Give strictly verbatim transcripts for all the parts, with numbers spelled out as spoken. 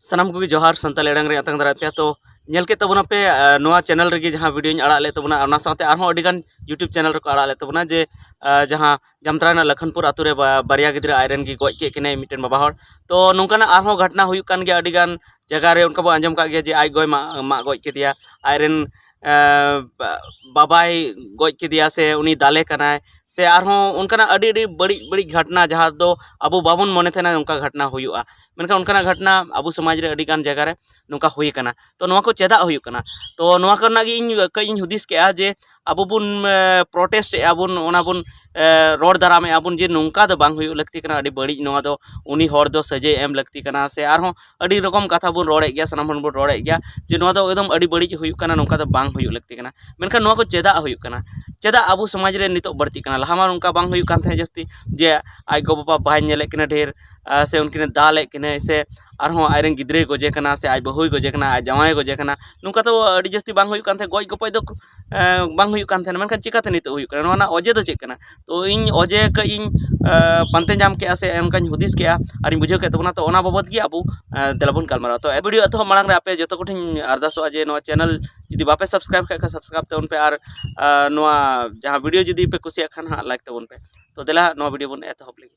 ᱥᱟᱱᱟᱢ ᱠᱚᱜᱮ ᱡᱚᱦᱟᱨ, ᱥᱟᱱᱛᱟᱲ ᱟᱲᱟᱝ ᱨᱮ ᱟᱛᱟᱝ ᱫᱟᱨᱟᱢ ᱯᱮᱭᱟ᱾ ᱛᱚ ᱧᱮᱞ ᱠᱮᱫ ᱛᱟᱵᱚᱱᱟ ᱯᱮ, ᱟᱨ ᱱᱚᱣᱟ ᱪᱮᱱᱮᱞ ᱨᱮᱜᱮ ᱡᱟᱦᱟᱸ ᱵᱷᱤᱰᱤᱭᱳᱧ ᱟᱲᱟᱜ ᱞᱮᱫ ᱛᱟᱵᱚᱱᱟ, ᱚᱱᱟ ᱥᱟᱶᱛᱮ ᱟᱨᱦᱚᱸ ᱟᱹᱰᱤ ᱜᱟᱱ YouTube ᱪᱮᱱᱮᱞ ᱨᱮᱠᱚ ᱟᱲᱟᱜ ᱞᱮᱫ ᱛᱟᱵᱚᱱᱟ, ᱡᱮ ᱟᱨ ᱡᱟᱦᱟᱸ ᱡᱟᱢᱛᱟᱲᱟ ᱨᱮᱱᱟᱜ ᱞᱚᱠᱷᱚᱱᱯᱩᱨ ᱟᱛᱳ ᱨᱮ ᱵᱟ- ᱵᱟᱨᱭᱟ ᱜᱤᱫᱽᱨᱟᱹ ᱟᱡᱨᱮᱱ ᱜᱮ ᱜᱚᱡ ᱠᱮᱫ ᱠᱤᱱᱟᱭ ᱢᱤᱫᱴᱮᱱ ᱵᱟᱵᱟ ᱦᱚᱲ᱾ ᱛᱚ ᱱᱚᱝᱠᱟᱱᱟᱜ ᱟᱨᱦᱚᱸ ᱜᱷᱚᱴᱱᱟ ᱦᱩᱭᱩᱜ ᱠᱟᱱ ᱜᱮᱭᱟ ᱟᱹᱰᱤ ᱜᱟᱱ ᱡᱟᱭᱜᱟ ᱨᱮ᱾ ᱚᱱᱠᱟ ᱵᱚᱱ ᱟᱸᱡᱚᱢ ᱠᱟᱜ ᱜᱮᱭᱟ ᱡᱮ ᱟᱡ ᱜᱚᱭ ᱢᱟᱜ ᱢᱟᱜ ᱜᱚᱡ ᱠᱮᱫᱮᱭᱟ, ᱟᱡᱨᱮᱱ ᱟᱸ, ᱵᱟ- ᱵᱟᱵᱟᱭ ᱜᱚᱡ ᱠᱮᱫᱮᱭᱟ, ᱥᱮ ᱩᱱᱤ ᱫᱟᱞᱮ ᱠᱟᱱᱟᱭ, ᱥᱮ ᱟᱨᱦᱚᱸ ᱚᱱᱠᱟᱱᱟᱜ ᱟᱹᱰᱤ ᱟᱹᱰᱤ ᱵᱟᱹᱲᱤᱡ ᱵᱟᱹᱲᱤᱡ ᱜᱷᱚᱴᱱᱟ, ᱡᱟᱦᱟᱸ ᱫᱚ ᱟᱵᱚ ᱵᱟᱵᱚᱱ ᱢᱚᱱᱮ ᱛᱟᱦᱮᱱᱟ ᱱᱚᱝᱠᱟ ᱜᱷᱚᱴᱱᱟ ᱦᱩᱭᱩᱜᱼᱟ, ᱢᱮᱱᱠᱷᱟᱱ ᱚᱱᱠᱟᱱᱟᱜ ᱜᱷᱚᱴᱱᱟ ᱟᱵᱚ ᱥᱚᱢᱟᱡᱽ ᱨᱮ ᱟᱹᱰᱤ ᱜᱟᱱ ᱡᱟᱭᱜᱟ ᱨᱮ ᱱᱚᱝᱠᱟ ᱦᱩᱭ ᱟᱠᱟᱱᱟ᱾ ᱛᱚ ᱱᱚᱣᱟ ᱠᱚ ᱪᱮᱫᱟᱜ ᱦᱩᱭᱩᱜ ᱠᱟᱱᱟ? ᱛᱚ ᱱᱚᱣᱟ ᱠᱚᱨᱮᱱᱟᱜ ᱜᱮ ᱤᱧ ᱠᱟᱹᱡ ᱤᱧ ᱦᱩᱫᱤᱥ ᱠᱮᱜᱼᱟ ᱡᱮ ᱟᱵᱚ ᱵᱚᱱ ᱯᱨᱚᱴᱮᱥᱴ ᱮᱜᱼᱟ ᱵᱚᱱ, ᱚᱱᱟ ᱵᱚᱱ ᱮ, ᱨᱚᱲ ᱫᱟᱨᱟᱢᱮᱜᱼᱟ ᱵᱚᱱ ᱡᱮ ᱱᱚᱝᱠᱟ ᱫᱚ ᱵᱟᱝ ᱦᱩᱭᱩᱜ ᱞᱟᱹᱠᱛᱤ ᱠᱟᱱᱟ, ᱟᱹᱰᱤ ᱵᱟᱹᱲᱤᱡ ᱱᱚᱣᱟ ᱫᱚ, ᱩᱱᱤ ᱦᱚᱲ ᱫᱚ ᱥᱟᱹᱡᱟᱹᱭ ᱮᱢ ᱞᱟᱹᱠᱛᱤ ᱠᱟᱱᱟ, ᱥᱮ ᱟᱨᱦᱚᱸ ᱟᱹᱰᱤ ᱨᱚᱠᱚᱢ ᱠᱟᱛᱷᱟ ᱵᱚᱱ ᱨᱚᱲᱮᱫ ᱜᱮᱭᱟ, ᱥᱟᱱᱟᱢ ᱦᱚᱲ ᱵᱚᱱ ᱨᱚᱲᱮᱫ ᱜᱮᱭᱟ ᱡᱮ ᱱᱚᱣᱟ ᱫᱚ ᱮᱠᱫᱚᱢ ᱟᱹᱰᱤ ᱵᱟᱹᱲᱤᱡ ᱦᱩᱭᱩᱜ ᱠᱟᱱᱟ, ᱱᱚᱝᱠᱟ ᱫᱚ ᱵᱟᱝ ᱦᱩᱭᱩᱜ ᱞᱟᱹᱠᱛᱤ ᱠᱟᱱᱟ᱾ ᱢᱮᱱᱠᱷᱟᱱ ᱱᱚᱣᱟ ᱠᱚ ᱪᱮᱫᱟᱜ ᱦᱩᱭᱩᱜ ᱠᱟᱱᱟ? ᱪᱮᱫᱟᱜ ᱟᱵᱚ ᱥᱚᱢᱟᱡᱽ ᱨᱮ ᱱᱤᱛᱚᱜ ᱵᱟᱹᱲᱛᱤᱜ ᱠᱟᱱᱟ? ᱞᱟᱦᱟ ᱢᱟ ᱱᱚᱝᱠᱟ ᱵᱟᱝ ᱦᱩᱭᱩᱜ ᱠᱟᱱ ᱛᱟᱦᱮᱸᱫ ᱡᱟᱹᱥᱛᱤ, ᱡᱮ ᱟᱡ ᱜᱚ-ᱵᱟᱵᱟ ᱵᱟᱭ ᱧᱮᱞᱮᱫ ᱠᱤᱱᱟ ᱰᱷᱮᱨ, ᱟᱨ ᱥᱮ ᱩᱱᱠᱤᱱᱮ ᱫᱟᱞᱮᱫ ᱠᱤᱱᱟᱹᱭ, ᱥᱮ ᱟᱨᱦᱚᱸ ᱟᱡᱨᱮᱱ ᱜᱤᱫᱽᱨᱟᱹᱭ ᱜᱚᱡᱮ ᱠᱟᱱᱟ, ᱥᱮ ᱟᱡ ᱵᱟᱹᱦᱩᱭ ᱜᱚᱡᱮ ᱠᱟᱱᱟ, ᱟᱡ ᱡᱟᱶᱟᱭᱮ ᱜᱚᱡᱮ ᱠᱟᱱᱟ, ᱱᱚᱝᱠᱟ ᱫᱚ ᱟᱹᱰᱤ ᱡᱟᱹᱥᱛᱤ ᱵᱟᱝ ᱦᱩᱭᱩᱜ ᱠᱟᱱ ᱛᱟᱦᱮᱸᱫ, ᱜᱚᱡ ᱜᱚᱯᱚᱡ ᱫᱚ ᱮ, ᱵᱟᱝ ᱦᱩᱭᱩᱜ ᱠᱟᱱ ᱛᱟᱦᱮᱱᱟ᱾ ᱢᱮᱱᱠᱷᱟᱱ ᱪᱤᱠᱟᱹᱛᱮ ᱱᱤᱛᱚᱜ ᱦᱩᱭᱩᱜ ᱠᱟᱱᱟ? ᱱᱚᱣᱟ ᱨᱮᱱᱟᱜ ᱚᱡᱮ ᱫᱚ ᱪᱮᱫ ᱠᱟᱱᱟ? ᱛᱚ ᱤᱧ ᱚᱡᱮ ᱠᱟᱹᱡ ᱤᱧ ᱮ, ᱯᱟᱱᱛᱮ ᱧᱟᱢ ᱠᱮᱜᱼᱟ, ᱥᱮ ᱚᱱᱠᱟᱧ ᱦᱩᱫᱤᱥ ᱠᱮᱜᱼᱟ ᱟᱨᱤᱧ ᱵᱩᱡᱷᱟᱹᱣ ᱠᱮᱫ ᱛᱟᱵᱚᱱᱟ᱾ ᱛᱚ ᱚᱱᱟ ᱵᱟᱵᱚᱫ ᱜᱮ ᱟᱵᱚ ᱮ, ᱫᱮᱞᱟ ᱵᱚᱱ ᱜᱟᱞᱢᱟᱨᱟᱣᱟ᱾ ᱛᱚ ᱵᱷᱤᱰᱤᱭᱳ ᱮᱛᱚᱦᱚᱵ ᱢᱟᱲᱟᱝ ᱨᱮ ᱟᱯᱮ ᱡᱚᱛᱚ ᱠᱚᱴᱷᱮᱱ ᱟᱨᱫᱟᱥᱚᱜᱼᱟ ᱡᱮ ᱱᱚᱣᱟ ᱪᱮᱱᱮᱞ ᱡᱩᱫᱤ ᱵᱟᱯᱮ ᱥᱟᱵᱥᱠᱨᱟᱭᱤᱵ ᱠᱟᱜ ᱠᱷᱟᱱ ᱥᱟᱵᱥᱠᱨᱟᱭᱤᱵ ᱛᱟᱵᱚᱱ ᱯᱮ, ᱟᱨ ᱮ, ᱱᱚᱣᱟ ᱡᱟᱦᱟᱸ ᱵᱷᱤᱰᱤᱭᱳ ᱡᱩᱫᱤ ᱯᱮ ᱠᱩᱥᱤᱭᱟᱜ ᱠᱷᱟᱱ ᱦᱟᱸᱜ ᱞᱟᱭᱤᱠ ᱛᱟᱵᱚᱱ ᱯᱮ᱾ ᱛᱚ ᱫᱮᱞᱟ ᱱᱚᱣᱟ ᱵᱷᱤᱰᱤᱭᱳ ᱵᱚᱱ ᱮᱛᱚᱦᱚᱵ ᱞᱮᱜᱮ᱾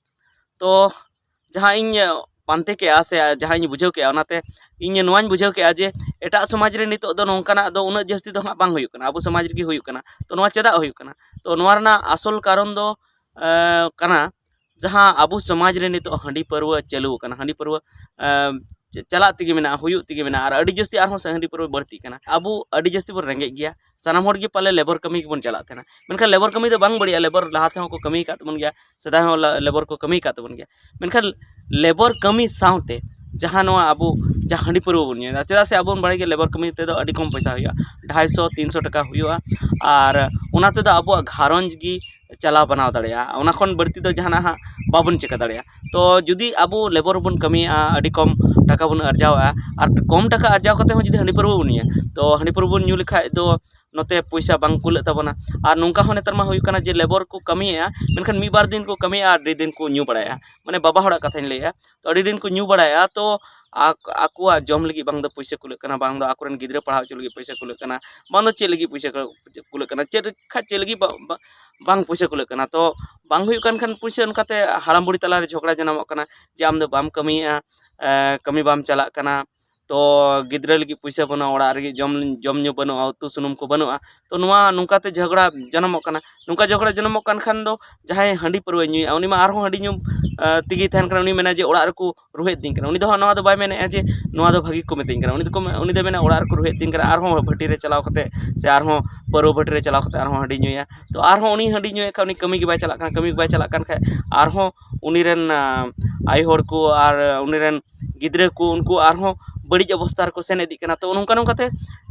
ᱛᱚ ᱡᱟᱦᱟᱸ ᱤᱧ ᱯᱟᱱᱛᱮ ᱠᱮᱜᱼᱟ ᱥᱮ ᱡᱟᱦᱟᱸ ᱤᱧ ᱵᱩᱡᱷᱟᱹᱣ ᱠᱮᱜᱼᱟ, ᱚᱱᱟᱛᱮ ᱤᱧ ᱱᱚᱣᱟᱧ ᱵᱩᱡᱷᱟᱹᱣ ᱠᱮᱜᱼᱟ ᱡᱮ ᱮᱴᱟᱜ ᱥᱚᱢᱟᱡᱽ ᱨᱮ ᱱᱤᱛᱚᱜ ᱫᱚ ᱱᱚᱝᱠᱟᱱᱟᱜ ᱫᱚ ᱩᱱᱟᱹᱜ ᱡᱟᱹᱥᱛᱤ ᱫᱚ ᱦᱟᱸᱜ ᱵᱟᱝ ᱦᱩᱭᱩᱜ ᱠᱟᱱᱟ, ᱟᱵᱚ ᱥᱚᱢᱟᱡᱽ ᱨᱮᱜᱮ ᱦᱩᱭᱩᱜ ᱠᱟᱱᱟ᱾ ᱛᱚ ᱱᱚᱣᱟ ᱪᱮᱫᱟᱜ ᱦᱩᱭᱩᱜ ᱠᱟᱱᱟ? ᱛᱚ ᱱᱚᱣᱟ ᱨᱮᱱᱟᱜ ᱟᱥᱚᱞ ᱠᱟᱨᱚᱱ ᱫᱚ ᱮᱸ, ᱠᱟᱱᱟ, ᱡᱟᱦᱟᱸ ᱟᱵᱚ ᱥᱚᱢᱟᱡᱽ ᱨᱮ ᱱᱤᱛᱚᱜ ᱦᱟᱺᱰᱤ ᱯᱟᱹᱨᱣᱟᱹ ᱪᱟᱹᱞᱩ ᱟᱠᱟᱱᱟ, ᱦᱟᱺᱰᱤ ᱯᱟᱹᱨᱣᱟᱹ ᱮᱸ, ᱪ- ᱪᱟᱞᱟᱜ ᱛᱮᱜᱮ ᱢᱮᱱᱟᱜᱼᱟ, ᱦᱩᱭᱩᱜ ᱛᱮᱜᱮ ᱢᱮᱱᱟᱜᱼᱟ, ᱟᱨ ᱟᱹᱰᱤ ᱡᱟᱹᱥᱛᱤ ᱟᱨᱦᱚᱸ ᱥᱮ ᱦᱟᱺᱰᱤ ᱯᱟᱹᱨᱣᱟᱹ ᱵᱟᱹᱲᱛᱤᱜ ᱠᱟᱱᱟ᱾ ᱟᱵᱚ ᱟᱹᱰᱤ ᱡᱟᱹᱥᱛᱤ ᱵᱚᱱ ᱨᱮᱸᱜᱮᱡ ᱜᱮᱭᱟ, ᱥᱟᱱᱟᱢ ᱦᱚᱲ ᱜᱮ ᱯᱟᱞᱮ ᱞᱮᱵᱚᱨ ᱠᱟᱹᱢᱤ ᱜᱮᱵᱚᱱ ᱪᱟᱞᱟᱜ ᱛᱟᱦᱮᱱᱟ᱾ ᱢᱮᱱᱠᱷᱟᱱ ᱞᱮᱵᱚᱨ ᱠᱟᱹᱢᱤ ᱫᱚ ᱵᱟᱝ ᱵᱟᱹᱲᱤᱡᱼᱟ, ᱞᱮᱵᱚᱨ ᱞᱟᱦᱟ ᱛᱮᱦᱚᱸ ᱠᱚ ᱠᱟᱹᱢᱤ ᱟᱠᱟᱫ ᱛᱟᱵᱚᱱ ᱜᱮᱭᱟ, ᱥᱮᱫᱟᱭ ᱦᱚᱸ ᱞᱮᱵᱚᱨ ᱠᱚ ᱠᱟᱹᱢᱤ ᱟᱠᱟᱫ ᱛᱟᱵᱚᱱ ᱜᱮᱭᱟ᱾ ᱢᱮᱱᱠᱷᱟᱱ ᱞᱮᱵᱚᱨ ᱠᱟᱹᱢᱤ ᱥᱟᱶᱛᱮ ᱡᱟᱦᱟᱸ ᱱᱚᱣᱟ ᱟᱵᱚ ᱡᱟᱦᱟᱸ ᱦᱟᱺᱰᱤ ᱯᱟᱹᱨᱣᱟᱹ ᱵᱚᱱ ᱧᱩᱭᱮᱫᱟ, ᱪᱮᱫᱟᱜ ᱥᱮ ᱟᱵᱚ ᱵᱚᱱ ᱵᱟᱲᱟᱭ ᱜᱮᱭᱟ ᱞᱮᱵᱚᱨ ᱠᱟᱹᱢᱤ ᱛᱮᱫᱚ ᱟᱹᱰᱤ ᱠᱚᱢ ᱯᱚᱭᱥᱟ ᱦᱩᱭᱩᱜᱼᱟ, ᱰᱷᱟᱭᱥᱚ ᱛᱤᱱᱥᱚ ᱴᱟᱠᱟ ᱦᱩᱭᱩᱜᱼᱟ, ᱟᱨ ᱚᱱᱟ ᱛᱮᱫᱚ ᱟᱵᱚᱣᱟᱜ ᱜᱷᱟᱨᱚᱸᱡᱽ ᱜᱮ ᱪᱟᱞᱟᱣ ᱵᱟᱱᱟᱣ ᱫᱟᱲᱮᱭᱟᱜᱼᱟ᱾ ᱚᱱᱟ ᱠᱷᱚᱱ ᱵᱟᱹᱲᱛᱤ ᱫᱚ ᱡᱟᱦᱟᱱᱟᱜ ᱦᱟᱸᱜ ᱵᱟᱵᱚᱱ ᱪᱤᱠᱟᱹ ᱫᱟᱲᱮᱭᱟᱜᱼᱟ᱾ ᱛᱚ ᱡᱩᱫᱤ ᱟᱵᱚ ᱞᱮᱵᱚᱨ ᱵᱚᱱ ᱠᱟᱹᱢᱤᱭᱮᱫᱼᱟ, ᱟᱹᱰᱤ ᱠᱚᱢ ᱴᱟᱠᱟ ᱵᱚᱱ ᱟᱨᱡᱟᱣᱮᱫᱼᱟ, ᱟᱨ ᱠᱚᱢ ᱴᱟᱠᱟ ᱟᱨᱡᱟᱣ ᱠᱟᱛᱮ ᱦᱚᱸ ᱡᱩᱫᱤ ᱦᱟᱺᱰᱤ ᱯᱟᱹᱨᱣᱟᱹ ᱵᱚᱱ ᱧᱩᱭᱟ, ᱛᱚ ᱦᱟᱺᱰᱤ ᱯᱟᱹᱨᱣᱟᱹ ᱵᱚᱱ ᱧᱩ ᱞᱮᱠᱷᱟᱡ ᱫᱚ ᱱᱚᱛᱮ ᱯᱚᱭᱥᱟ ᱵᱟᱝ ᱠᱩᱞᱟᱹᱜ ᱛᱟᱵᱚᱱᱟ᱾ ᱟᱨ ᱱᱚᱝᱠᱟ ᱦᱚᱸ ᱱᱮᱛᱟᱨ ᱢᱟ ᱦᱩᱭᱩᱜ ᱠᱟᱱᱟ ᱡᱮ ᱞᱮᱵᱚᱨ ᱠᱚ ᱠᱟᱹᱢᱤᱭᱮᱫᱼᱟ, ᱢᱮᱱᱠᱷᱟᱱ ᱢᱤᱫ ᱵᱟᱨ ᱫᱤᱱ ᱠᱚ ᱠᱟᱹᱢᱤᱭᱮᱫᱼᱟ, ᱟᱹᱰᱤ ᱫᱤᱱ ᱠᱚ ᱧᱩ ᱵᱟᱲᱟᱭᱟ, ᱢᱟᱱᱮ ᱵᱟᱵᱟ ᱦᱚᱲᱟᱜ ᱠᱟᱛᱷᱟᱧ ᱞᱟᱹᱭᱮᱫᱼᱟ᱾ ᱛᱚ ᱟᱹᱰᱤ ᱫᱤᱱ ᱠᱚ ᱧᱩ ᱵᱟᱲᱟᱭᱟ, ᱛᱚ ᱟᱠ- ᱟᱠᱚᱣᱟᱜ ᱡᱚᱢ ᱞᱟᱹᱜᱤᱫ ᱵᱟᱝ ᱫᱚ ᱯᱩᱭᱥᱟᱹ ᱠᱩᱞᱟᱹᱜ ᱠᱟᱱᱟ, ᱵᱟᱝ ᱫᱚ ᱟᱠᱚᱨᱮᱱ ᱜᱤᱫᱽᱨᱟᱹ ᱯᱟᱲᱦᱟᱣ ᱦᱚᱪᱚ ᱞᱟᱹᱜᱤᱫ ᱯᱩᱭᱥᱟᱹ ᱠᱩᱞᱟᱹᱜ ᱠᱟᱱᱟ, ᱵᱟᱝ ᱫᱚ ᱪᱮᱫ ᱞᱟᱹᱜᱤᱫ ᱯᱩᱭᱥᱟᱹ ᱠᱩᱞᱟᱹᱜ ᱠᱟᱱᱟ, ᱪᱮᱫ ᱠᱷᱟᱡ ᱪᱮᱫ ᱞᱟᱹᱜᱤᱫ ᱵᱟ- ᱵᱟ- ᱵᱟᱝ ᱯᱩᱭᱥᱟᱹ ᱠᱩᱞᱟᱹᱜ ᱠᱟᱱᱟ᱾ ᱛᱚ ᱵᱟᱝ ᱦᱩᱭᱩᱜ ᱠᱟᱱ ᱠᱷᱟᱱ ᱯᱩᱭᱥᱟᱹ, ᱚᱱᱠᱟᱛᱮ ᱦᱟᱲᱟᱢ ᱵᱩᱲᱦᱤ ᱛᱟᱞᱟᱨᱮ ᱡᱷᱚᱜᱽᱲᱟ ᱡᱟᱱᱟᱢᱚᱜ ᱠᱟᱱᱟ ᱡᱮ ᱟᱢ ᱫᱚ ᱵᱟᱢ ᱠᱟᱹᱢᱤᱭᱮᱫᱼᱟ, ᱮ, ᱠᱟᱹᱢᱤ ᱵᱟᱢ ᱪᱟᱞᱟᱜ ᱠᱟᱱᱟ, ᱛᱚ ᱜᱤᱫᱽᱨᱟᱹ ᱞᱟᱹᱜᱤᱫ ᱯᱩᱭᱥᱟᱹ ᱵᱟᱹᱱᱩᱜᱼᱟ, ᱚᱲᱟᱜ ᱨᱮᱜᱮ ᱡᱚᱢ ᱡᱚᱢ ᱧᱩ ᱵᱟᱹᱱᱩᱜᱼᱟ, ᱩᱛᱩ ᱥᱩᱱᱩᱢ ᱠᱚ ᱵᱟᱹᱱᱩᱜᱼᱟ᱾ ᱛᱚ ᱱᱚᱣᱟ ᱱᱚᱝᱠᱟᱛᱮ ᱡᱷᱚᱜᱽᱲᱟ ᱡᱟᱱᱟᱢᱚᱜ ᱠᱟᱱᱟ᱾ ᱱᱚᱝᱠᱟ ᱡᱷᱚᱜᱽᱲᱟ ᱡᱟᱱᱟᱢᱚᱜ ᱠᱟᱱ ᱠᱷᱟᱱ ᱫᱚ ᱡᱟᱦᱟᱸᱭ ᱦᱟᱺᱰᱤ ᱯᱟᱹᱨᱣᱟᱹᱭ ᱧᱩᱭᱮᱫᱼᱟ, ᱩᱱᱤ ᱢᱟ ᱟᱨᱦᱚᱸ ᱦᱟᱺᱰᱤ ᱧᱩ, ᱮ, ᱛᱮᱜᱮᱭ ᱛᱟᱦᱮᱱ ᱠᱟᱱᱟ᱾ ᱩᱱᱤ ᱢᱮᱱᱟ ᱡᱮ ᱚᱲᱟᱜ ᱨᱮᱠᱚ ᱨᱩᱦᱮᱫ ᱫᱤᱧ ᱠᱟᱱᱟ᱾ ᱩᱱᱤ ᱫᱚ ᱦᱟᱸᱜ ᱱᱚᱣᱟ ᱫᱚ ᱵᱟᱭ ᱢᱮᱱᱮᱫᱼᱟ ᱡᱮ ᱱᱚᱣᱟ ᱫᱚ ᱵᱷᱟᱹᱜᱤ ᱠᱚ ᱢᱤᱛᱟᱹᱧ ᱠᱟᱱᱟ᱾ ᱩᱱᱤ ᱫᱚᱠᱚ ᱢᱮ- ᱩᱱᱤ ᱫᱚᱭ ᱢᱮᱱᱟ ᱚᱲᱟᱜ ᱨᱮᱠᱚ ᱨᱩᱦᱮᱫ ᱫᱤᱧ ᱠᱟᱱᱟ, ᱟᱨᱦᱚᱸ ᱵᱷᱟᱹᱴᱤ ᱨᱮ ᱪᱟᱞᱟᱣ ᱠᱟᱛᱮ ᱥᱮ ᱟᱨᱦᱚᱸ ᱯᱟᱹᱨᱣᱟᱹ ᱵᱷᱟᱹᱴᱤ ᱨᱮ ᱪᱟᱞᱟᱣ ᱠᱟᱛᱮ ᱟᱨᱦᱚᱸ ᱦᱟᱺᱰᱤ ᱧᱩᱭᱟ᱾ ᱛᱚ ᱟᱨᱦᱚᱸ ᱩᱱᱤ ᱦᱟᱺᱰᱤ ᱧᱩᱭᱮᱫ ᱠᱷᱟᱱ ᱩᱱᱤ ᱠᱟᱹᱢᱤ ᱜᱮ ᱵᱟᱭ ᱪᱟᱞᱟᱜ ᱠᱟᱱᱟ, ᱠᱟᱹᱢᱤ ᱜᱮ ᱵᱟᱭ ᱪᱟᱞᱟᱜ ᱠᱟᱱ ᱠᱷᱟᱡ ᱟᱨᱦᱚᱸ ᱩᱱᱤ ᱨᱮᱱ, ᱟ, ᱟᱭᱳ ᱦᱚᱲ ᱠᱚ ᱟᱨ ᱩᱱᱤ ᱨᱮᱱ ᱜᱤᱫᱽᱨᱟᱹ ᱠᱚ ᱩᱱᱠᱩ ᱟᱨᱦᱚᱸ ᱵᱟᱹᱲᱤᱡ ᱚᱵᱚᱥᱛᱟ ᱨᱮᱠᱚ ᱥᱮᱱ ᱤᱫᱤᱜ ᱠᱟᱱᱟ᱾ ᱛᱚ ᱱᱚᱝᱠᱟ ᱱᱚᱝᱠᱟᱛᱮ